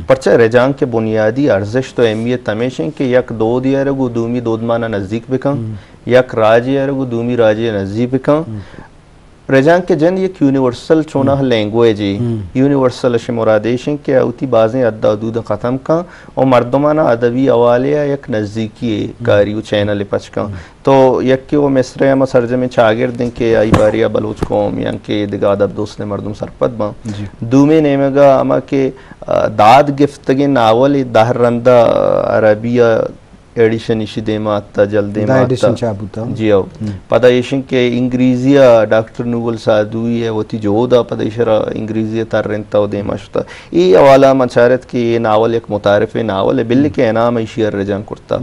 پرچہ رجانک ءِ بنیادی ارزشت و اہمیت ہمیش انت کہ یک دودے ءَ را گوں دومی دودمان ءَ نزیک بکن، یک راجے ءَ را گوں دومی راجے ءَ نزیک بکن۔ رجانک ءِ جند یک یونیورسل چوناہ لینگویجے، یونیورسل اش مراد ایش انت کہ آ وتی بازیں حد ءُ حدود ختم کن و مردمان ءَ ادبی حوالے ءَ یک نزیکی کاری و چینل پچ کن۔ تو یکے و مصرع ہما سرجمیں چاگرد انت کہ آئی باریا بلوچ قوم یا کہ دگہ ادب دوستیں مردم سرپد باں۔ دومی نیمگا ہما کہ، آ، داد گفتگیں ناول دہ رندا عربی ءَ ایڈیشن ایشی دیما آتا، جلد دیما آتا۔ جی ہو۔ پدا ایشن کہ انگریزی ءَ ڈاکٹر نوبل سعدوی ءَ وتی جہد ءَ پدا ایشرا انگریزی ءَ ترینتا و دیما شتا۔ اے حوالہ من چارت کہ اے ناول یک متعارفیں ناول ہے، بلے کہ انعام ایشی ءَ رجانک کرتا۔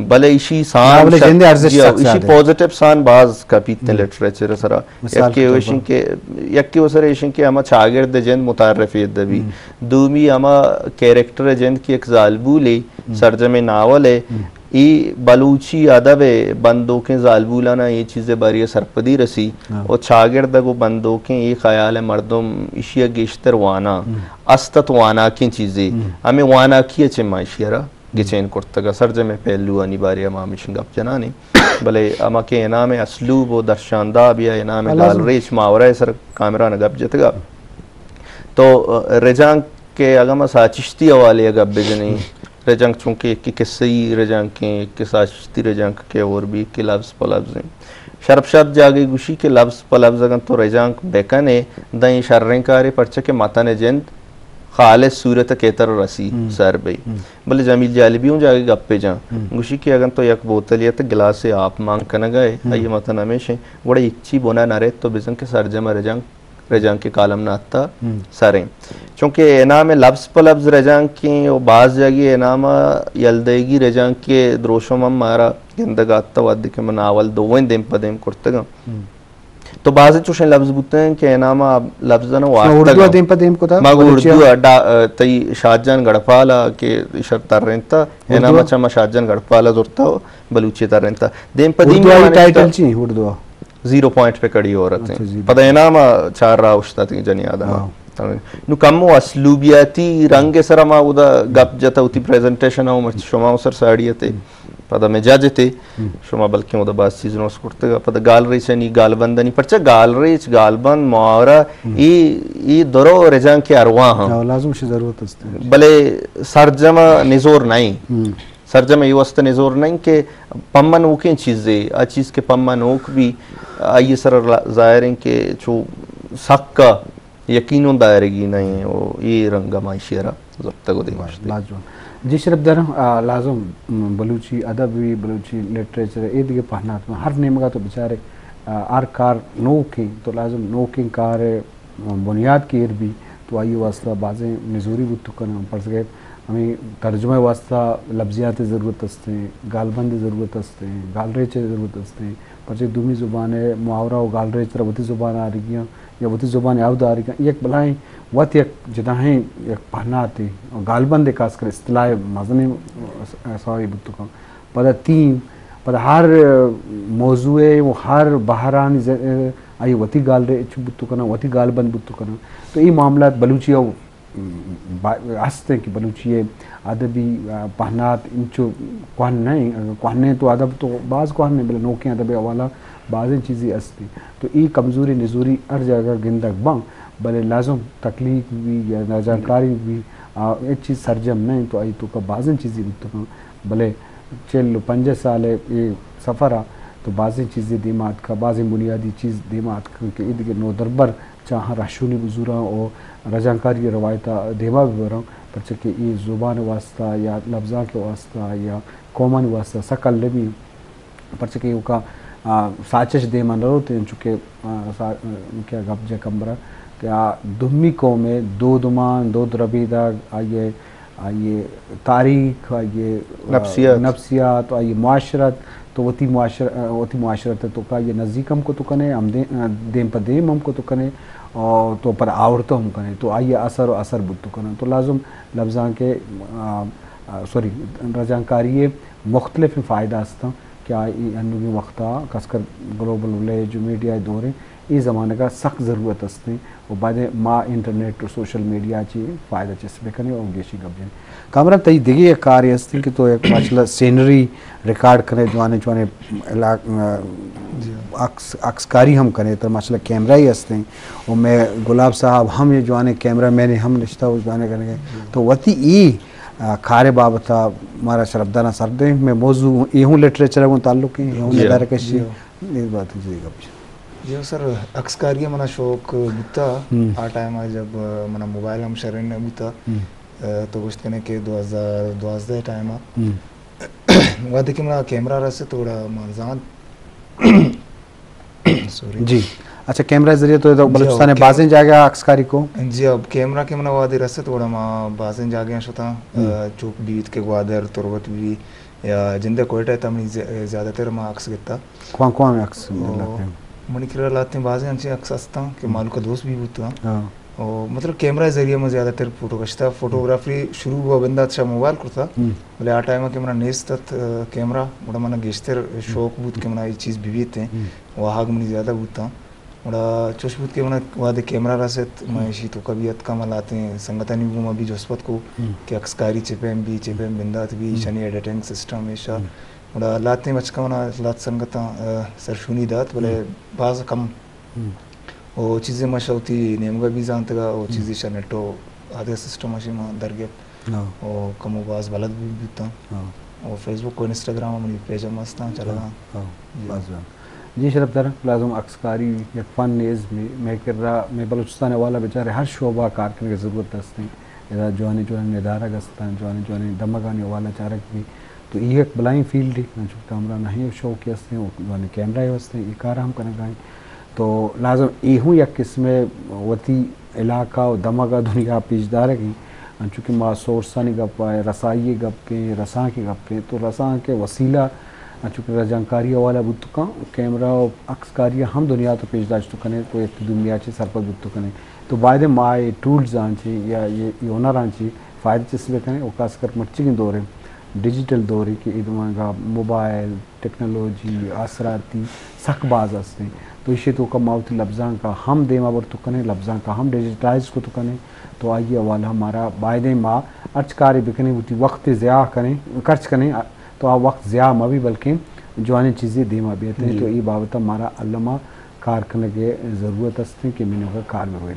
بلے ایشی سان ناول ءِ جند ءِ ارزشت جی ہو، سک ایشی زیادہ ہے۔ پازیٹیو سان باز کپیت لٹریچر ءِ سرا۔ یکے و ایشن کہ، یکے و سر ایشن کہ ہما چاگرد ءِ جند متعارفی ادبی۔ دومی ہما کیریکٹر ءِ جند کہ یک زالبولے، سرجمیں ناول ہے۔ اے بلوچی ادب ءِ بندوکیں زالبولانا اے چیز ءِ باری ءَ سرپدی رسی۔ و چاگرد ءَ گوں بندوکیں اے خیال ءَ مردم ایشی ءَ گیشتر وانا۔ است ات واناکیں چیزے۔ ہمیں واناکی ءَ چہ ما ایشی ءَ را گچین کرتگ ءُ سرجمیں پہلوانی بارے ءَ ما ہمیشی گپ جنان ایں۔ بلے ہما کہ انعام ءِ اسلوب ءُ درشانداب یا انعام ءِ گالریچ ماورا ءِ سر کامران ءَ گپ جتگ ءَ تو، ءَ، رجانک ءِ اگاں ما ساچشتی حوالے ءَ گپ بجنیں، رجانک چونکہ یکے قصہی رجانک ایں، یکے ساچشتی رجانک کہ اور بھی یکے لبز پہ لبز ایں۔ شرپ شاد جاگہے گوشی کہ لبز پہ لبز اگاں تو رجانک بکنے، داں اے شریں کارے، پرچہ کہ متن ءِ جند خالص صورت ءَ کیتر رسی سر بئی۔ بلے جمیل جالبی اوں جاگہے گپے جاں۔ گوشی کہ اگاں تو یک بوتلے ءَ تہ گلاسے آپ مان کنگ ءَ ئے، آئی ءِ متن ہمیش ایں، گڑا ہچی بنا نہ رئیت تو بزن کہ سرجم ءَ رجانک، رجانک ءِ کالم ناتا سر ایں۔ چونکہ انعام ءِ لبز پہ لبز رجانک ایں و باز جاگہے انعام ءَ یل دئیگی رجانک ءِ دروشم ہم مارا گندگ ءَ اتہ وہدے کہ من ناول دوئیں دیم پہ دیم کرتگ آں۔ تو بازیں چوشیں لبز بوتگ انت کہ انعام ءَ لبزاں وارتگ اردو ءَ انت۔ دیم پہ دیم کتا، ما گوں بلوچی ءَ؟ اردو ءَ ڈا-، ءَ، تئی شاہجان گڑپال ءَ کہ ایشر ترینتا، انعام ءَ چہ ما شاہجان گڑپال ءَ زرتا و بلوچی ءَ ترینتا۔ دیم پہ دیم اردو ءَ وانشتا۔ ٹائٹل چی اردو ءَ؟ زیرو پوائنٹ پہ کڑی عورت اچھا، ہیں۔ زیرو۔ پدا انعام ءَ چار راہ اوشتاتیں جنی آدم ءَ۔ ہاں۔ نو کم و اسلوبیاتی رنگ ءِ سرا ما اودا گپ جتا، وتی پریزنٹیشن ءَ مرچی شما سر ساڑی اتے۔ پدا مجاج اتے، شما بلکیں اودا باز چیز نوس کرتگ۔ پدا گالریچانی، گالبندانی، پرچہ گالریچ، گالبند، محاورہ، اے، اے درو رجانک ءِ ارواہ ہاں۔ ہاں، لازم شی ضرورت است۔ بلے سرجم ءَ نزور نہ ایں۔ سرجم ءَ اے واسطہ نزور نہ ایں کہ پما نوکیں چیزے، آ چیز کہ پما نوک بی، آئی ءِ سر ظاہر ایں کہ چو سک ءَ یقین دارگی نہ ایں و اے رنگ ءَ ما ایشی ءَ را زرتگ و دیما شتگ۔ لاجوان۔ جی شرپ داراں، آ، لازم، م، بلوچی ادب بی، بلوچی لٹریچر، اے دگہ پہنات ما ہر نیمگا تو بچارے، آ، ہر کار نوک ایں، تو لازم نوکیں کار ءِ بنیاد کہ ایر بی، تو آئی واسطہ بازیں نزوری بوت کناں۔ پرز کہ ہمیں ترجمہ واسطہ لبزیات ضرورت است ایں، گالبند ضرورت است ایں، گالریچ ضرورت است ایں۔ پرچہ دومی زبان ءِ محاورہ و گالریچ ترا وتی زبان آرگی آں یا وتی زبان ءِ عہد آرگی آں، یک بلاہیں وت یک جداہیں یک پہناتے۔ گالبند ءِ خاص کر اصطلاح مزنیں سوابے بوت کن۔ پدا تھیم، پدا ہر موضوع ءِ و ہر بہرانی ز-، آئی وتی گالریچ بوت کناں، وتی گالبند بوت کناں۔ تو اے معاملات بلوچی ءَ با-، ہست ایں کہ بلوچی ءِ ادبی، آ، پہنات انچو کوہن نہ ایں۔ اگاں کوہن ایں تو ادب تو باز کوہن ایں، بلے نوکیں ادب ءِ حوالہ بازیں چیزے ہست ایں۔ تو اے کمزوری نزوری ہر جاگہ گندگ باں، بلے لازم تخلیق بی یا رجانکاری بی، آ، ہچ چیز سرجم نہ ایں تو آئی توکا بازیں چیزے بوت کن۔ بلے چل و پنجاہ سال ءِ اے سفر ءَ تو بازیں چیزے دیما اتکا، بازیں بنیادی چیز دیما اتکا کہ اے دگہ نودربر چہ آہاں رہشونی بزوراں و رجانکاری ءِ روایت ءَ دیما ببراں، پرچہ کہ اے زبان ءِ واسطہ یا لبزانک ءِ واسطہ یا قومانی واسطہ سک المی ایں۔ پرچہ کہ اوکا، آ، ساچش دیما نہ روت، انچو کہ، آ، سا-، آ، کہ گپ جا کمبر ءَ کہ آ دومی قوم ءِ دود مان، دود ربیدگ، آئی ءِ آئی ءِ تاریخ، آئی ءِ، آ، نفسیات۔ نفسیات، آئی ءِ معاشرت، تو وتی معاشر-، آ، وتی معاشرت ءِ توکا آئی ءَ نزیک ہم کت کنے، ہم دے-، آ، دیم پہ دیم ہم کت کنے، اور تو پر آورت ہم کنے، تو آئی ءِ اثر و اثر بوت کنن۔ تو لازم لبزانک ءِ، آ، آ، سوری، رجانکاری ءِ مختلف فائدہ ہستاں کہ آ ای انوگیں وقتا خاص کر گلوبل ولیج و میڈیا ءِ دور ءَ اے زمانگ ءَ سک ضرورت است ایں و باید ایں ما انٹرنیٹ و سوشل میڈیا چی فائدہ چست بکنیں و گیشی گپ جنیں۔ کامران، تئی دگہ یک کارے است ایں کہ تو یک ماشاءاللہ سینری ریکارڈ کنے، جوانیں جوانیں علاق-، جی۔ عکس، عکس کاری ہم کنے، تر ماشاءاللہ کیمرہ ہی است ایں و میں گلاب صاحب ہم یہ جوانیں کیمرہ مین ہم نشتہ و جوانیں کنگے۔ جی۔ تو وتی ای، آ، کارے بابت ءَ مارا شرپداراں سر دیں۔ میں موضوع اے ہوں لٹریچر ءَ گوں تعلق ایں، اے ہوں جی۔ ندارہ کشی۔ جی۔ اے بات جی گپ۔ جی سر، عکس کاری ءَ منا شوق بوتا۔ ہم۔ آ ٹائم ءَ جب، آ، منا موبائل ہم شرین نہ بوتا۔ ہم۔ آ، تو گوشت کنے کہ دو ہزار دوازدہ ٹائم ءَ۔ ہم۔ وہدے کہ منا کیمرہ رست گڑا ما زانت۔ سوری۔ جی۔ اچھا، کیمرہ ذریعہ تو ادھر جی، بلوچستان ءِ اوکے۔ بازیں جاگہ عکس کاری کو؟ جی، اب کیمرہ کہ منا وہدے رست گڑا ما بازیں جاگہ شتاں، ہم۔ آ، چوک بیت کہ گوادر، تربت بی یا جندے کوئٹہ ءَ تہ منی زی-، زیادہ تر ما عکس گتا۔ کون کون عکس او، لگتے ہیں؟ منی کرا لاتیں بازیں انچیں عکس ہستاں کہ ہم۔ مالوک دوست بھی بوتاں۔ ہاں۔ او، مطلب کیمرہ ذریعہ ما زیادہ تر فوٹو کشتا۔ فوٹوگرافی شروع ہوا بندات شا موبائل کرتا۔ ہم۔ بلے آ ٹائم کہ منا نیست ات، آ، کیمرہ، گڑا منا گیشتر شوق بوت کہ منا یہ چیز بھی بیت ہیں۔ ہم۔ واہگ منی زیادہ بوتاں۔ گڑا چوش بوت کہ منا وہدے کیمرہ رست، ما ہم۔ ایشی توکا بھی اتکاں، ما لاتیں سنگتانی گوما بھی جست پت کو ہم۔ کہ عکس کاری چہ پیم بی، چہ پیم بندات بی، ہم۔ ایشانی ایڈیٹنگ سسٹم ایشا۔ ہم۔ گڑا لاتیں بچکاں منا لات سنگتاں، آ، سرشونی دات، بلے ہم۔ باز کم۔ ہم۔ او چیزے ما شا وتی نیمگا بھی زانتگا، او ہم۔ چیزے شا نیٹ و آدگہ سسٹم اشی ما در گپت۔ ہاں۔ او کمو باز بلد بھی بوتاں۔ ہاں۔ او فیس بک و انسٹاگرام منی پیج ہم ہستاں، چلگاں۔ ہاں، جی۔ باز جوان۔ جی شرپدار، لازم عکس کاری یک فن نیز میں، میں کرا، میں بلوچستان حوالہ بچارے ہر شعبہ کار کنگے ضرورت ہستیں۔ ادا جوانیں جوانیں ندارگ ہستاں، جوانیں جوانیں دمگانی حوالہ چارگ بھی۔ تو یہ ایک بلائیں فیلڈ ہے، انچو کامران نہیں شوق ہستیں، وہ جوانیں کیمرہ ہستیں، یہ کار ہم کنگا ہیں۔ تو لازم اے ہوں یک قسمے وتی علاقہ و دمگ ء دنیا پیش دارگ انت، انچو کہ ما سورسانی گپ ء، رسائی ء گپ ء، رسانک ء گپ ء، تو رسانک ء وسیلہ انچو کہ رجانکاری حوالہ بوت کن، کیمرہ و عکس کاری ء ہم دنیا تو پیش داشت کنیں، تو یک دومی ء چہ سرپد بوت کنیں۔ تو باید ما اے ٹولز آں چی یا اے، اے ہنر آں چی فائدہ چست بکنیں، و خاص کر مرچیگیں دور ء ڈیجیٹل دور ء کہ اے دمانگا موبائل، ٹیکنالوجی، آسراتی سک باز است انت۔ تو ایشی توکا ما وتی لبزانک ء ہم دیما برت کنیں، لبزانک ء ہم ڈیجیٹلائز کت کنیں، تو آئی حوالہ مارا بایدیں ما ہرچ کارے بکنیں، وتی وقت ضیاع کنیں، خرچ کنیں، تو آ وقت ضیاع مہ بی، بلکیں جوانیں چیزے دیما بیتیں۔ جی۔ تو اے بابت ء مارا الما کار کنگ ء ضرورت است انت کہ منوگا کار برویں۔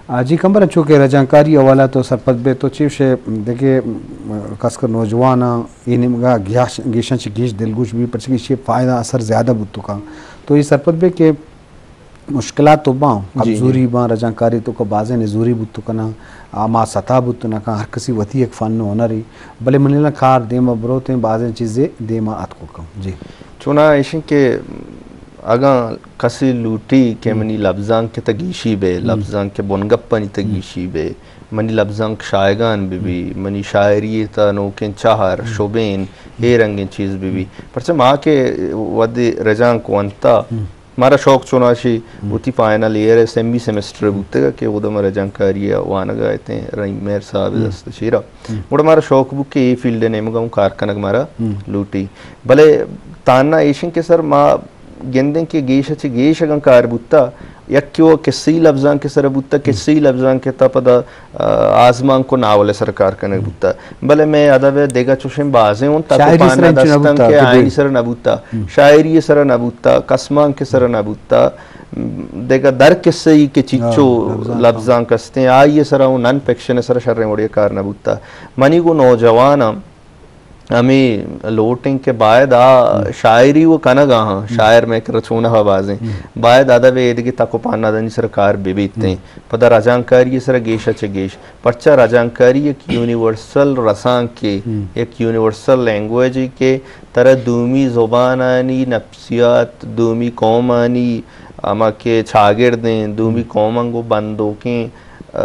آ، جی کمبر، انچو کہ رجانکاری حوالہ تو سرپد بے تو چی شے دگہ، م، خاص کر نوجواناں اے نیمگا گیاش-، گیشاں چہ گیش دلگوش بی، پرچہ کہ ایشی فائدہ اثر زیادہ بوت کن۔ تو اے سرپد بے کہ مشکلات تو باں، جی، جی۔ کمزوری باں، رجانکاری تو کہ بازیں نزوری بوت کناں، آ، ما ستا بوت نہ کن، ہر کسی وتی یک فن و ہنری، بلے منی کار دیما بروتیں، بازیں چیزے دیما اتکو کن۔ جی۔ چونا ایشیں کہ اگاں کسے لوٹی کہ ہم۔ منی لبزانک تہ گیشی بے، ہم۔ لبزانک بنگپانی تہ ہم۔ گیشی بے، منی لبزانک شایگان بہ بی، ہم۔ منی شاعری تہ نوکیں چہر، ہم۔ شبین، ہم۔ اے رنگیں چیز بہ بی۔ ہم۔ پرچہ ما کہ وھدے رجانک ونتا، ہم۔ مارا شوق چوناشی ہم۔ وتی فائنل ایئر ء سیمی سیمسٹر ہم۔ بوتگ کہ اودا ما رجانکاری ء وانگ ء اتیں، رحیم مہر صاحب ء ہم۔ دست چیرا۔ ہم۔ گڑا مارا شوق بو کہ اے فیلڈ ء نیمگ ء ہوں کار کنگ مارا ہم۔ لوٹی۔ بلے تانا ایشیں کہ سر ما گندیں کہ گیش ء چہ گیش اگاں کار بوتا، یکے و کسہی لبزانک ء سر بوتا، ہم۔ کسہی لبزانک ء تا پدا، آ، آزمانک و ناول ء سر کار کنگ ہم۔ بوتا۔ بلے مئے ادب ء دگہ چوشیں بازیں اوں تک و شاعری سر پانا انچو نہ دستاں بوتا کہ کہ آیانی بل- سر نہ بوتا، ہم۔ شاعری سر نہ بوتا، کسمانک سر نہ بوتا، دگہ در کسہی کہ چیچو ہاں، لبزانک۔ لبزانک استیں، آئی سر اوں نان فکشن سر شریں وڑے کار نہ بوتا۔ منی گو نوجواناں ہمے لوٹیں کہ باید آ ہم۔ شاعری و کنگ آہاں، ہم۔ شاعر مئے کرا چونہا بازیں۔ ہم۔ باید ادب ء ایدگہ تک و پانادانی سر کار بہ بیتیں۔ ہم۔ پدا رجانکاری ء سر گیش ء چہ گیش۔ پرچا رجانکاری یک یونیورسل رسانکے، ہم۔ یک یونیورسل لینگویجے کہ ترا دومی زبانانی نفسیات، دومی قومانی ہما کہ چاگردیں، دومی ہم۔ قوماں گوں بندوکیں، آ،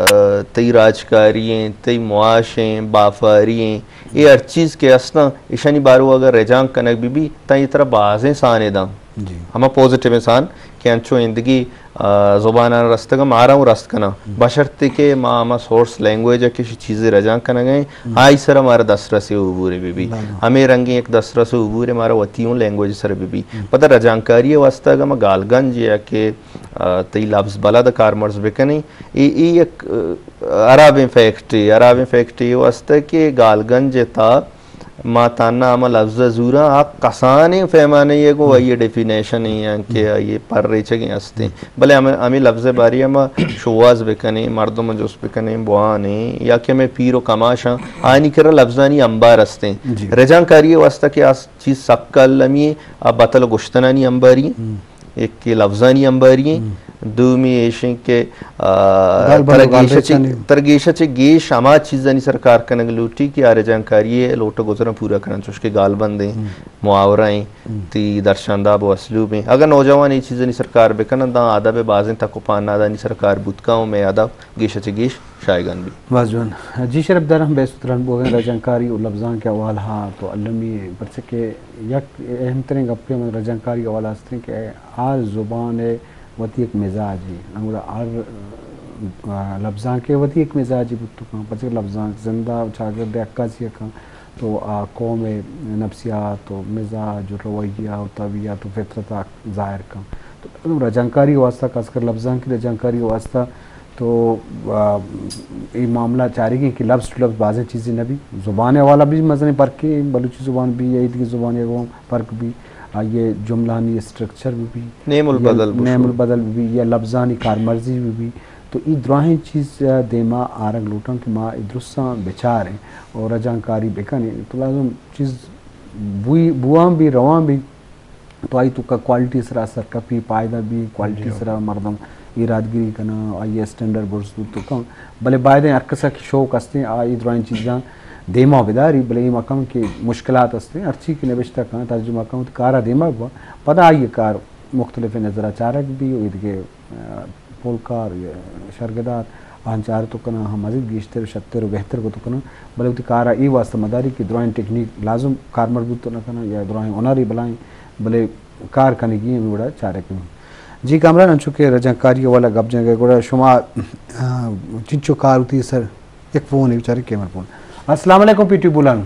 تئی راجکاری ایں، تئی معاش ایں، باپاری ایں، اے ہر چیز کہ ہستاں، ایشانی بارو اگر رجانک کنگ بہ بی، تاں اے ترا بازیں سانے داں۔ جی۔ ہما پوزیٹیو انسان کہ انچو ایندگی، آ، زباناں رستگ، مارا اوں رست کناں۔ بشرطے کہ ما ہما سورس لینگویج ءَ کہ چیزے رجانک کنگ ءَ ایں، آئی سرا مارا دسترس ءُ عبورے بہ بی۔ ہمے رنگیں یک دسترس ءُ عبورے مارا وتی اوں لینگویج سرا بہ بی۔ پدا رجانکاری ءِ واستہ اگاں ما گالگنج یا کہ، آ، تئی لبز بلد ءَ کارمرز بکنیں، اے، اے یک، آ، ہرابیں فیکٹے، ہرابیں فیکٹے ءِ واستہ کہ گالگنج ءِ تہا ما تہنا ہما لبز ءَ زوراں، آ کسانیں پیمانے ءَ گوں آئی ءِ ڈیفینیشن ایں یا کہ آئی ءِ پر ریچگیں ہستیں۔ بلے ہمے، ہمے لبز ءِ باری ءَ ما شوہاز بکنیں، مردم ءَ جست بکنیں، بوانیں، یا کہ ہمے پیر ءُ کماشاں، آیانی کرا لبزانی امبار ہستیں۔ جی۔ رجانکاری ءِ واستہ کہ آ چیز سک المی ایں، آ بتل گشتنانی امباری ایں۔ یک کہ لبزانی امباری ایں، دومی ایش ایں کہ، آ، گالبند ءُ ترا گیش ءَ چہ، گالریچانی۔ ترا گیش ءَ چہ گیش ہما چیزانی سر کار کنگ لوٹی کہ آ رجانکاری ءِ لوٹ ءُ گزراں پورا کنن، چوش کہ گالبند ایں، محاورہ ایں، تئی درشانداب ءُ اسلوب ایں۔ اگاں نوجوان اے چیزانی سر کار بکنن، داں ادب ءِ بازیں تک ءُ پہنادانی سر کار بوت کن ءُ مئے ادب گیش ءَ چہ گیش شایگان بی۔ باز جوان۔ جی شرپ دار، ہم بحث ءُ تران بوگیں رجانکاری ءُ لبزانک ءِ حوالہ ءَ تو المی ایں، پرچہ کہ یک اہم تریں گپے من رجانکاری ءِ حوالہ ءَ است ایں کہ ہر زبان ءِ وتی یک مزاجے، گڑا ہر، آ، لبزانک ءِ وتی یک مزاجے بوت کن، پرچہ کہ لبزانک زندہ ءُ چاگرد ءِ عکاسی ءَ کن تو آ قوم ءِ نفسیات ءُ مزاج ءُ رویہ ءُ طبیعت ءُ فطرت ءَ ظاہر کن۔ تو رجانکاری ءِ واستہ، خاص کر لبزانکی رجانکاری ءِ واستہ تو، آ، اے معاملہ چارگی کہ لبز ٹو لبز بازیں چیزے نہ بی۔ زبان ءِ حوالہ بی مزنیں پرکے، بلوچی زبان بی یا ایدگہ زبان ءِ گوں پرک بی، آئی ءِ جملہانی اسٹرکچر بہ بی، نیم یا البدل بہ نیم شو۔ البدل بہ بی، یا لبزانی کارمرزی بہ بی، تو اے دراہیں چیز، آ، دیما آرگ لوٹاں کہ ما اے درستاں بچاریں اور رجانکاری بکنیں۔ تو لازم چیز بوئی، بوان بی، روان بی، تو آئی توکا کوالٹی سرا اثر کپی، پائدہ بی، کوالٹی جی۔ سرا مردم ایرادگری کناں، آئی اسٹینڈرڈ برز بوت کن۔ بلے بایدیں ہر کسا کہ شوق ہستیں، آ اے دراہیں چیزاں دیما بداری، بلے اے مکن کہ مشکلات ہستیں، ہرچی کہ نبشتہ کن، ترجمہ کن، وتی کارا دیما ببا، پدا آئی کار مختلف نظرا چارگ بی و ایدگہ، آ، پولکار یا شرگدار آہاں چارت کناں، آہاں مزید گیشتر و شتر و بہتر کت کناں، بلے وتی کارا اے واسطہ مداری کہ دراہیں ٹیکنیک لازم کارمرز بوت نہ کناں یا دراہیں ہنرے بلائیں، بلے کار کنگی ہمے وڑا چارگ کنیں۔ جی کامران، انچو کہ رجانکاری والا گپ جنگ ء گڑا شما، آ، چنچو کار ہوتی سر؟ یک فون ہے بیچارے کیمر فون۔ السلام علیکم پی ٹی بولان۔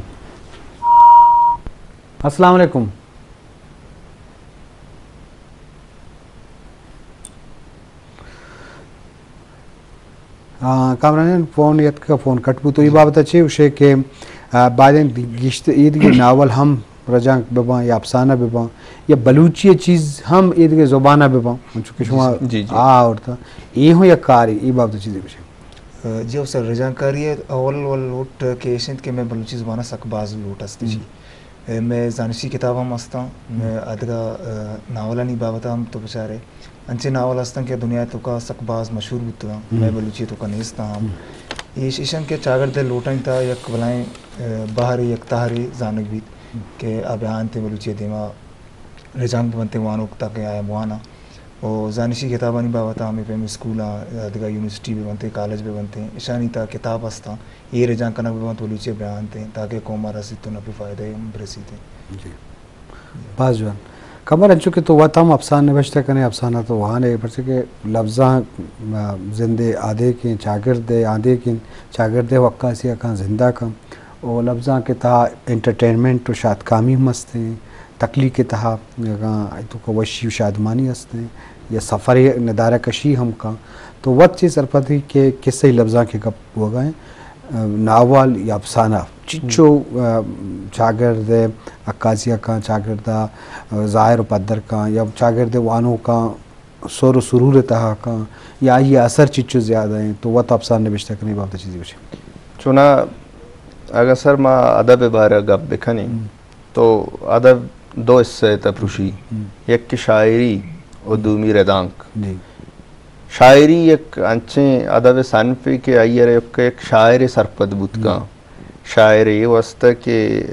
السلام علیکم۔ آ، کامران فون یتک، فون کٹ بوت۔ تو اے بابت چے گوشے کہ، آ، بایدیں گیشت، ایدگہ ناول ہم رجانک بباں یا افسانہ بباں یا بلوچی چیز ہم ایدگہ زبانہ بباں، انچو کہ شما جی، جی۔ آ آورتا، اے ہوں یک کارے، اے بابت چیزے گوشے۔ جی او سر، رجانکاری اول اول لوٹ کہ ایش انت کہ مئے بلوچی زبان ء سک باز لوٹ است جی۔ اے، مئے زانشی کتاب ہم استاں، مئے ادگہ، اے، ناولانی بابت ہم تو بچارے۔ انچیں ناول استاں کہ دنیا ء توکا سک باز مشہور بوتگاں، ہم۔ مئے بلوچی ء توکا نیستاں ہم۔ ہم۔ ایش، ایشاں کہ چاگرد ء لوٹاں تا یک بلائیں، اے، بہرے، یک تہرے زانگ بیت کہ آ بیا انت بلوچی ء دیما رجانک بہ بنت وانوک تاکہ آیاں بواناں۔ و زانشی کتابانی بابت ء ہمے پیم اسکولاں، دگہ یونیورسٹی بہ بنت، کالج بہ بنت، اشانی تہا کتاب استاں، اے رجانک کنگ بہ بنت، بلوچی ء بیان انت، تاکہ قوم ء رسیت و نپ ء فائدہ ء ہم برسیت۔ جی۔ باز جوان۔ کمبر، انچو کہ تو وت ہم افسانہ نبشتہ کنے، افسانہ تو وان ئے، پرچہ کہ لبزاں، آ، زند ء آدیکیں، چاگرد ء آدیکیں، چاگرد ء عکاسی ء کن، زندہ کن۔ و لبزانک ء تہا انٹرٹینمنٹ و شاتکامی ہم است انت، تخلیق ء تہا اگاں ایتوکا وشی و شادمانی است انت یا سفر ء ندارہ کشی ہم کن تو وت چہ سرپدی کہ قصہ لبزانک ء گپ بوگا انت، ناول یا افسانہ چچو، آ، چاگرد ء عکاسی ء کن، چاگرد ء ظاہر و پدر کن یا چاگرد ء وانوکاں سر و سرور ء تہا کن یا آئی ء اثر چچو زیادہ انت تو وت افسانہ نبشتہ کنی بابت چیزی گوشے۔ چونا اگاں سر ما ادب ء بارہ ء گپ بکنیں ہم۔ تو ادب دو حصہ ء تہ پروشی، ہم۔ یک کہ شاعری و ہم۔ دومی ردانک۔ جی۔ شاعری یک انچیں ادب ء صنفے کہ آئی ء را یک، یک شاعرے سرپد بوت ہم۔ کن۔ شاعر اے واسطہ کہ،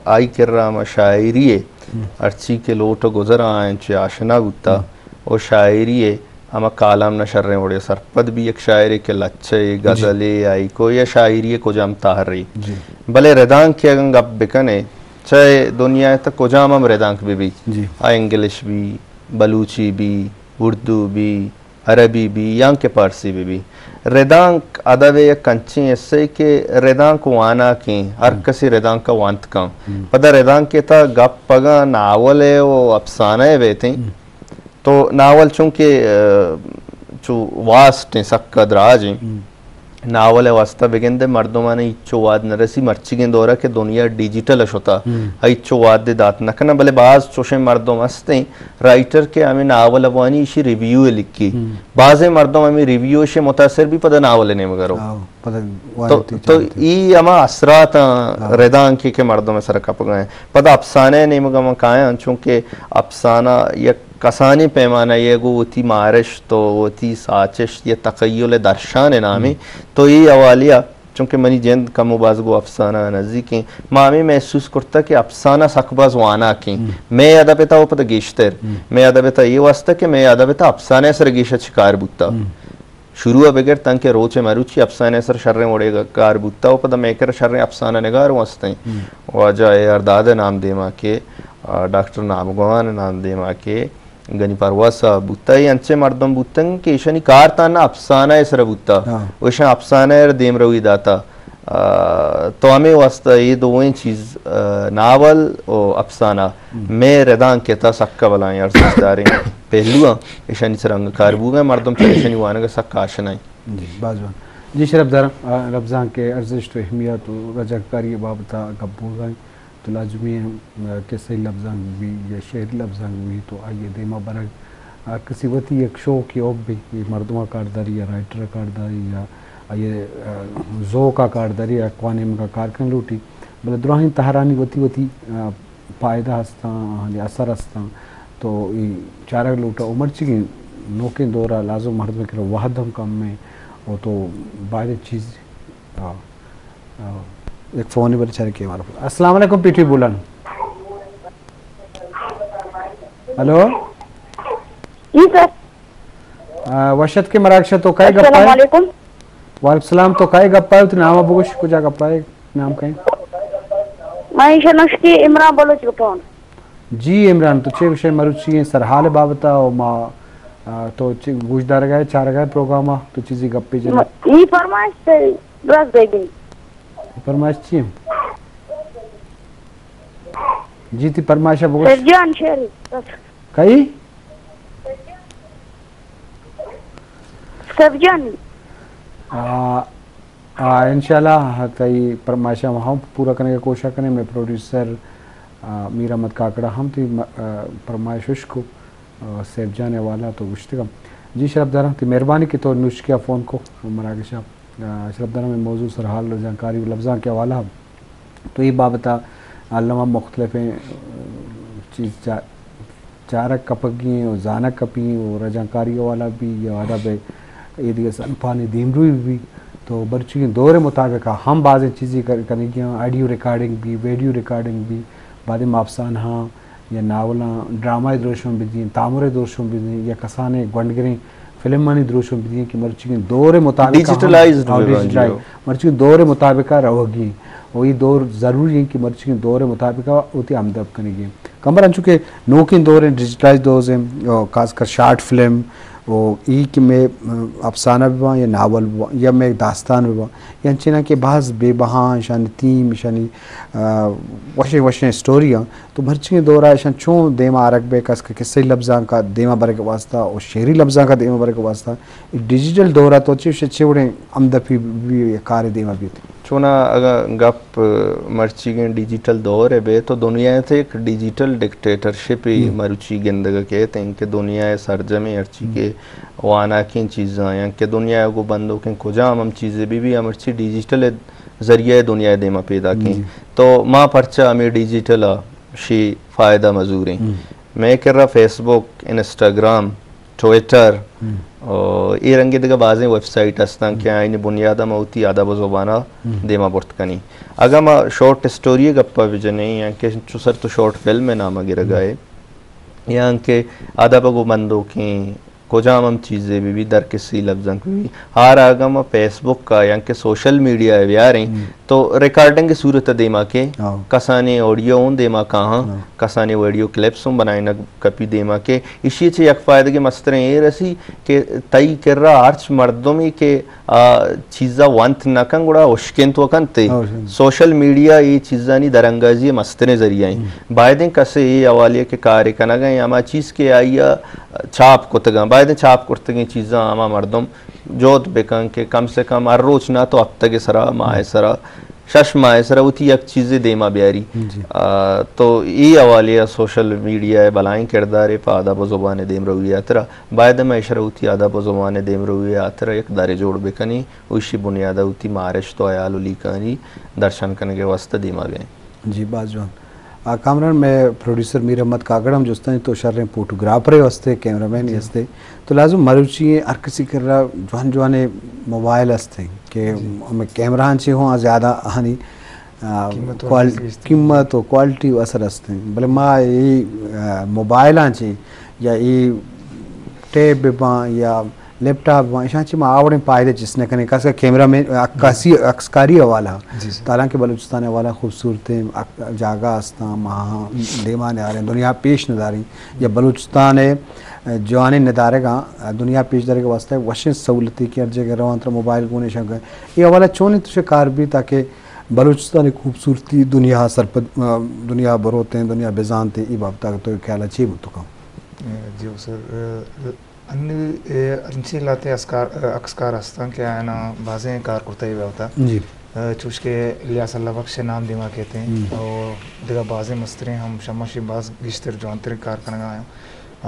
آ، آئی کرا ہما شاعری ء ہم۔ ہرچی کہ لوٹ ء گزر آں انچے آشنا بوتا ہم۔ و شاعری ء ہما کالم نہ شریں وڑے سرپد بی یک شاعرے کہ لچہ ء، جی۔ غزلے، ہائیکو یا شاعری ء کجام تہرے۔ جی۔ بلے ردانک ء اگاں گپ بکنے چاہے دنیا ءِ تہ کجام ہم ردانک بہ بی، جی۔ آ انگلش بی، بلوچی بی، اردو بی، عربی بی، یا کہ پارسی بہ بی۔ ردانک ادب ءِ یک انچیں حصے کہ ردانک واناکیں، ہر ہم۔ کسی ردانک ءَ وانت کن۔ ہم۔ پدا ردانک ءِ تہ گپ اگاں ناول ءِ و افسانہ ءِ بیتیں، ہم۔ تو ناول چونکہ، آ، چو واسٹ ایں، سکا دراج ایں۔ ہم۔ ناول ءِ واستہ بگندے مردماں ہچو وہد نہ رسی، مرچیگیں دور ءَ کہ دنیا ڈیجیٹل ءَ شتا، ہم۔ ہچو وہد دات نہ کناں، بلے باز چوشیں مردم ہستیں، رائٹر کہ ہمے ناول ءَ وانی، ایشی ریویو ءَ لکھی۔ ہم۔ بازیں مردم ہمے ریویو ءَ متاثر بی، پدا ناول ءِ نیمگ ءَ رو۔ آؤ، پدا تو، وانتی تو چارتی۔ ای ہما اثرات آں ہاں۔ ردانکی کہ مردم ءِ سر ءَ کپگ ءَ ایں۔ پدا افسانہ ءِ نیمگ ءَ من کایاں، چونکہ افسانہ یک کسانیں پیمانہ یے گوں وتی مارشت و وتی ساچشت یا تخیل ءِ درشان ءِ نامے۔ ہم۔ تو اے حوالے ءَ، چونکہ منی جند کم و باز گوں افسانہ ءَ نزیک ایں، ما ہمے محسوس کرتہ کہ افسانہ سک باز واناک ایں۔ ہم۔ مئے ادب ءِ تہ و پدا گیشتر۔ ہم۔ مئے ادب ءِ تہ اے واستہ کہ مئے ادب ءِ تہ افسانہ ءِ سر ءَ گیش ءَ چہ کار بوتہ۔ ہم۔ شروع ءَ بگر تانکہ روچ ءِ مروچی افسانہ ءِ سر ءَ شریں وڑے ءَ کار بوتہ و پدا مئے کرا شریں افسانہ نگار ہم ہستیں۔ ہم۔ واجہ اے آر داد ءِ نام دیما کہ، آ، ڈاکٹر نامگمان ءِ نام دیما کہ، گنی پرواز صاحب بوتہ، اے انچیں مردم بوتنگ کہ ایشانی کار تہنا افسانہ ءِ سر ءَ بوتہ ہاں۔ و ایشاں افسانہ ءَ را دیمروی داتہ۔ آ، تو ہمے واستہ اے دوئیں چیز، آ، ناول و افسانہ ہم۔ مئے ردانک ءِ تہ سکا بلاہیں ارزشت داریں پہلو آں، ایشانی سر ءَ انگہ کار بوگ ءَ ایں، مردم چہ ایشانی وانگ ءَ سکا آشنا ایں۔ جی، باز جوان۔ جی، شرپ داراں، آ، لبزانک ءِ ارزشت و اہمیت و رجانکاری ءِ بابت ءَ گپ بوگ ءَ ایں۔ تو لازمی ایں، آ، قصہی لبزانک بہ بی یا شعری لبزانک بہ بی تو آئی ءِ دیما برگ ہر کسی وتی یک شوق یا حبے، اے مردم ءَ کارداری یا رائٹر ءَ کارداری یا آئی ءِ، آ، ذوق ءَ کارداری یا کوانیمگ ءَ کار کن لوٹی، بلے دراہیں تہرانی وتی وتی، آ، پائدہ ہستاں، آہانی اثر ہستاں، تو اے چارگ لوٹا۔ و مرچیگیں نوکیں دور ءَ لازم مردم ءِ کرا وہد ہم کم ایں و تو باید چیز، آ، آ، یک فونے بلے چارے کہ ہمارا۔ السلام علیکم، پی ٹی وی بولان۔ ہلو۔ جی سر۔ آ، وش اتکے مراگش ءَ، تو کئے گپ ءَ ئے؟ السلام علیکم۔ وعلیکم السلام، تو کئے گپ ءَ ئے؟ وتی نام ءَ بگوش، کجا گپ ءَ ئے؟ نام کئے؟ من ایشاں نشتی عمران بلوچ گپ ءَ آں۔ جی عمران، تو چے گوش ئے مروچی ایں سرحال ءِ بابت ءَ؟ و ما، آ، تو چے گوش دارگ ءَ ئے، چارگ ءَ ئے پروگرام ءَ؟ تو چیزے گپے جن ئے؟ م-، نی فرمائش تے درست دے گی۔ فرمائش چی ایں؟ جی، تی فرمائش ءَ بگوش۔ سیف جان شعری، بس۔ کئی؟ سیف جان۔ آ، آ، انشاءاللہ تئی فرمائش ءَ ہم پورا کنگ ءِ کوشش کنیں۔ مئے پروڈیوسر، آ، میر احمد کاکڑ ءَ ہم تئی م-، آ، فرمائش اشکو، آ، سیف جان ءِ حوالہ ءَ تو گوشتگ ءَ۔ جی شرپ داراں، تئی مہربانی کہ تو نوشکی ءَ فون کو مراگش ءَ۔ آ، شرپ داراں، مئے موضوع سرحال و جانکاری و لبزانک ءِ حوالہ ءَ تو اے بابت ءَ الم ءَ مختلفیں، آ، چیز چا-، چارگ کپگی ایں و زانگ کپی ایں و رجانکاری حوالہ بی یا ادب ءِ اے دگہ صنفانی دیمروی بی، تو مرچیگیں دور ءِ مطابق ءَ ہم بازیں چیزے کر-، کنگی ایں، آڈیو ریکارڈنگ بی، ویڈیو ریکارڈنگ بی، بعد ءَ ما افسانہاں یا ناولاں ڈرامہ ءِ دروشم بدیں، تامر ءِ دروشم بدیں یا کسانیں گونڈگریں فلمانی دروشم بدیں کہ مرچیگیں دور ءِ مطابق ءَ ہم ڈیجیٹلائزڈ ہاں، بہ بنت، جی ڈیجیٹلائز-، ہو۔ مرچیگیں دور ءِ مطابق ءَ روگی ایں۔ و اے دور ضروری ایں کہ مرچیگیں دور ءِ مطابق ءَ وتی ہمدپ کنگی ایں۔ کمبر انچو کہ نوکیں دور ایں، ڈیجیٹلائز دور ایں، او خاص کر شارٹ فلم، او ای کہ مئے، ام، افسانہ بہ باں یا ناول بہ باں یا مئے داستان بہ باں، یا انچیناں کہ باز بے بہاں ایشانی تھیم، ایشانی، آ، وشیں وشیں اسٹوری آں، تو مرچیگیں دور ءَ ایشاں چون دیما آرگ بہ کس کہ قصہی لبزانک ءَ دیما برگ ءِ واستہ و شعری لبزانک ءَ دیما برگ ءِ واستہ اے ڈیجیٹل دور ءَ تو چے، چے وڑیں ہمدپی بی، کارے دیما بیت؟ چونا اگاں گپ مرچیگیں ڈیجیٹل دور ءِ بہ تو دنیا ءِ تہ یک ڈیجیٹل ڈکٹیٹرشپے ہم۔ مروچی گندگ ءَ کیت، انکہ دنیا ءِ سرجمیں ہرچی ہم۔ کہ واناکیں چیزاں یا کہ دنیا ءَ گوں بندوکیں کجام ہم چیزے بہ بی، آ مرچی ڈیجیٹل ءِ ذریعہ ءَ دنیا ءِ دیما پیداک ایں۔ جی۔ تو ما پرچا ہمے ڈیجیٹل ءَ شی فائدہ مزوریں؟ ہم۔ مئے کرا فیس بک، انسٹاگرام، ٹویٹر، ہم۔ او اے رنگیں دگہ بازیں ویب سائٹ ہستاں کہ ہم۔ آیانی بنیاد ءَ ما وتی ادب و زبان ءَ ہم۔ دیما برت کنیں۔ اگاں ما شارٹ اسٹوری ءِ گپ ءَ بجنیں یا کہ چو سر تو شارٹ فلم ءِ نام ءَ گرگ ءَ ہم۔ ئے، یا کہ ادب ءَ گوں بندوکیں کجام ہم چیزے بہ بیت، درکسی لبزانک بہ بیت، ہر اگاں ما فیس بک ءَ یا کہ سوشل میڈیا ءَ بیاریں، ہم۔ تو ریکارڈنگ صورت ءَ دیما کئیت، ہاں۔ کسانیں آڈیو ہوں دیما کاہاں، ہاں۔ کسانیں ویڈیو کلپس ہوں بنائینگ کپی دیما کئیت۔ ایشی ءَ چہ یک فائدگے مستریں اے رسی کہ تئی کرا ہرچ مردمے کہ آ چیزا ونت نہ کن، گڑا اشکنت و کنت۔ ہاں، اشکنت۔ سوشل میڈیا اے چیزانی درانگازی ءِ مستریں ذریعہ ایں۔ ہم۔ بایدیں کسے اے حوالے ءَ کہ کارے کنگ ءَ ایں، ہما چیز کہ آئی ءَ چاپ کتگ اَنت، بایدیں چاپ کرتگیں چیزاں ہما مردم جہد بکن کہ کم سے کم ہر روچ نہ تو ہپتگ ءِ سرا، ماہ ءِ سرا، شش ماہ ءِ سرا وتی یک چیزے دیما بیاری۔ جی۔ آ، تو اے حوالے ءَ سوشل میڈیا ءِ بلاہیں کردارے پہ ادب و زبان ءِ دیمروی ءِ ہاترا۔ باید ہم ایشرا وتی ادب و زبان ءِ دیمروی ءِ ہاترا یک درے جوڑ بکنیں و ایشی بنیاد ءَ وتی مارشت و ہیال و لیکانی درشان کنگ ءِ واستہ دیما بیائیں۔ جی، باز جوان۔ آ، کامران، مئے پروڈیوسر میر احمد کاکڑ ہم جست ایں، تو شریں فوٹوگرافرے ہستے، کیمرہ مین ہستے، تو لازم مروچی ہر کسی کرا جوان جوانیں موبائل ہستیں کہ ہمیں کیمرہ آں چی ہوں زیادہ آنی، آ، قیمت و کوال-، ارزش بیست۔ قیمت و کوالٹی و اثر ہستیں۔ بلے ما اے، آ، موبائل آں چی یا اے ٹیب بہ باں یا لیپ ٹاپ بہ باں، ایشاں چی ما آوڑیں فائدہ چست نہ کنیں۔ خاص کر کیمرہ مین، عکاسی، عکسکاری حوالہ، جی سر۔ حالانکہ بلوچستان حوالہ خوبصورتیں عک-، جاگہ ہستاں، ما دیما نیاریں، دنیا پیش نداریں۔ یا بلوچستان ءِ جوانیں ندارگاں دنیا پیش دارگ ءِ واستہ وشیں سہولتے کہ ہر جگہ روان ترا موبائل گون ایشاں گئے۔ اے حوالہ چونیں تشے کار بی تاکہ بلوچستان ءِ خوبصورتی دنیا سرپد، دنیا بروتیں، دنیا بزانتیں، اے بابت ءَ تو خیال ءَ چے بوت کن؟ جی سر، انّی، اے، انچیں لہتیں عکسکار، عکسکار ہستاں کہ آیاناں بازیں کار کرتہ اے بابت ءَ۔ جی۔ اے، چوش کہ الیاس اللہ بخش ءِ نام دیما کیت ایں، ہم۔ اور دگہ بازیں مستریں ہم شماشی باز گیشتر جوانتریں کار کنگا آیاں۔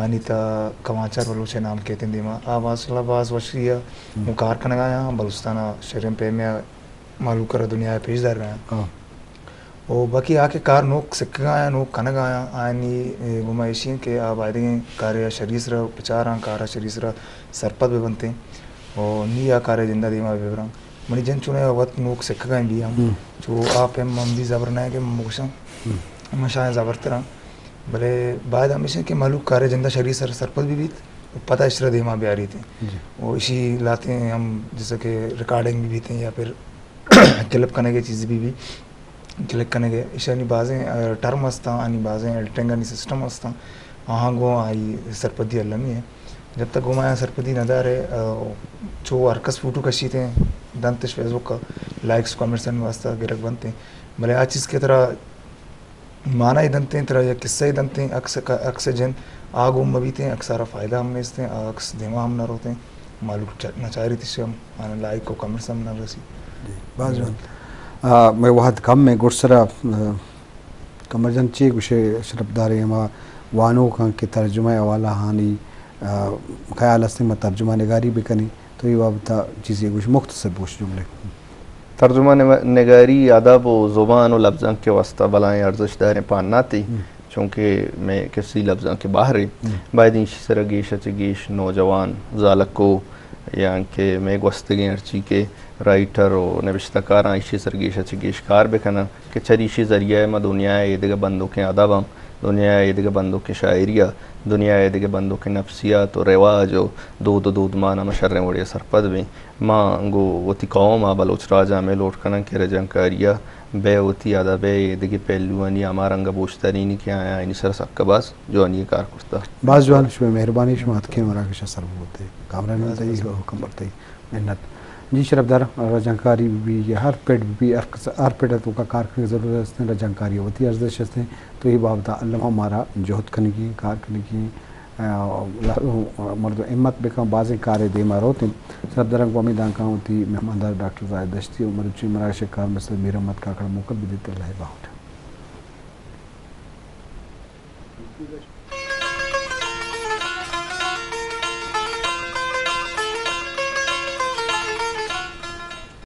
آنی تہا کمانچار بلوچ ءِ نام کیت ایں دیما۔ آ ماشاءاللہ باز وشی ءَ، ہم۔ گوں کار کنگا آیاں، بلوچستان ءَ شریں پیمے ءَ مہلوک ءَ را دنیا ءَ پیش دارگا آیاں۔ ہاں۔ او باقی آ کہ کار نوک سکگا آیاں، نوک کنگا آیاں، آیانی، اے، گما ایشی انت کہ آ بایدگیں کارے ءَ شری سرا بچاراں، کار ءَ شری سرا سرپد بہ بنتیں۔ او نی آ کارے جندا دیما بہ براں۔ منی جند چونیں وت نوک سکگا بی ہم۔ ہم۔ چو آ پیم ہم دی زبر نہ کہ من بگوشاں۔ ہم۔ من شاید زبر تراں۔ بلے باید ہمیش انت کہ مہلوک کارے جندا شری سر سرپد بہ بیت، پدا اشرا دیما بیاریت۔ جی۔ او اشی لہتیں ہم جیسا کہ ریکارڈنگ بہ بیتیں یا پھر کلپ کنگ ءِ چیز بہ بی، کلک کنگ ءِ۔ ایشانی بازیں، آ، ٹرم ہستاں، آنی بازیں ایڈیٹنگ آنی سسٹم ہستاں، آہاں گوں آئی سرپدی المی ایں۔ جب تک گوں آیاں سرپدی نہ دارے، آ، چو ہر کس فوٹو کشیت ایں، دنتش فیس بک ءَ لائکس کمنٹس آنی واستہ گرگ بنت ایں۔ بلے آ چیز کہ ترا مانا ءَ دنت ایں، ترا یک قصہ ءَ دنت ایں، عکس ءَ کا-، عکس ءِ جند آ گون مہ بیت ایں، عکس ءَ را فائدہ ہم نیست ایں، آ عکس دیما ہم نہ روت ایں، مہلوک چ-، نہ چاریت ایشی ہم، آناں لائک و کمنٹس ہم نہ رسی۔ جی، باز جوان۔ آ، مئے وہد کم ایں، گڈسرا، آ، قمر جان چے گوشے شرپداریں ہما وانوکاں کہ ترجمہ ءِ حوالہ آنی، آ، خیال است ایں ما ترجمہ نگاری بکنیں، تو اے بابت ءَ چیزے گوش، مختصر گوش جملے۔ ترجمہ نم-، نگاری ادب و زبان و لبزانک ءِ واستہ بلاہیں ارزشت داریں پہناتے، ہم۔ چونکہ مئے کسی لبزانک ءِ بہرے، ہم۔ باید ایشی سرا گیش ءَ چہ گیش نوجوان، زالکو، یا کہ مئے گوستگیں ہرچی کہ رائٹر و نبشتہ کاراں ایشی سر گیش ءَ چہ گیش کار بکناں کہ چریشی ذریعہ ءَ ما دنیا ءِ ایدگہ بندوکیں ادب ہم، دنیا ءِ ایدگہ بندوکیں شاعری ءَ، دنیا ءِ ایدگہ بندوکیں نفسیات و رواج و دود و دودمان ءَ ما شریں وڑے ءَ سرپد بیں۔ ما گوں وتی قوم ءَ، بلوچ راج ءَ ہمے لوٹ کناں کہ رجانکاری ءَ بہ وتی ادب ءِ ایدگہ پہلوانی ہما رنگ ءَ بوشترینی کہ آیاں آیانی سر ءَ سک ءَ باز جوانی ءَ کار کرتہ۔ باز جوان، شمئے مہربانی، شما اتکیں مراگش ءَ سر بوتے۔ کامران، تئی حکم بر تئی منت۔ جی شرپدار، رجانکاری بہ بی یا ہر پڑ بہ بی، ہر کس، ہر پڑ ءِ توکا کار کنگ ضرورت است، رجانکاری ءِ وتی ارزش است، تو اے بابت ءَ الم ہم مارا جہد کنگی، کار کنگی، آ، مردم ہمت بکن، بازیں کارے دیما روت انت۔ شرپداراں گوں ہمے دانکاں وتی مہماندار ڈاکٹر زاہد دشتی و مروچی مراگش ءِ کارمست میر احمد کاکڑ ءَ موکل بدیت۔ اللہ ءِ باہوٹ۔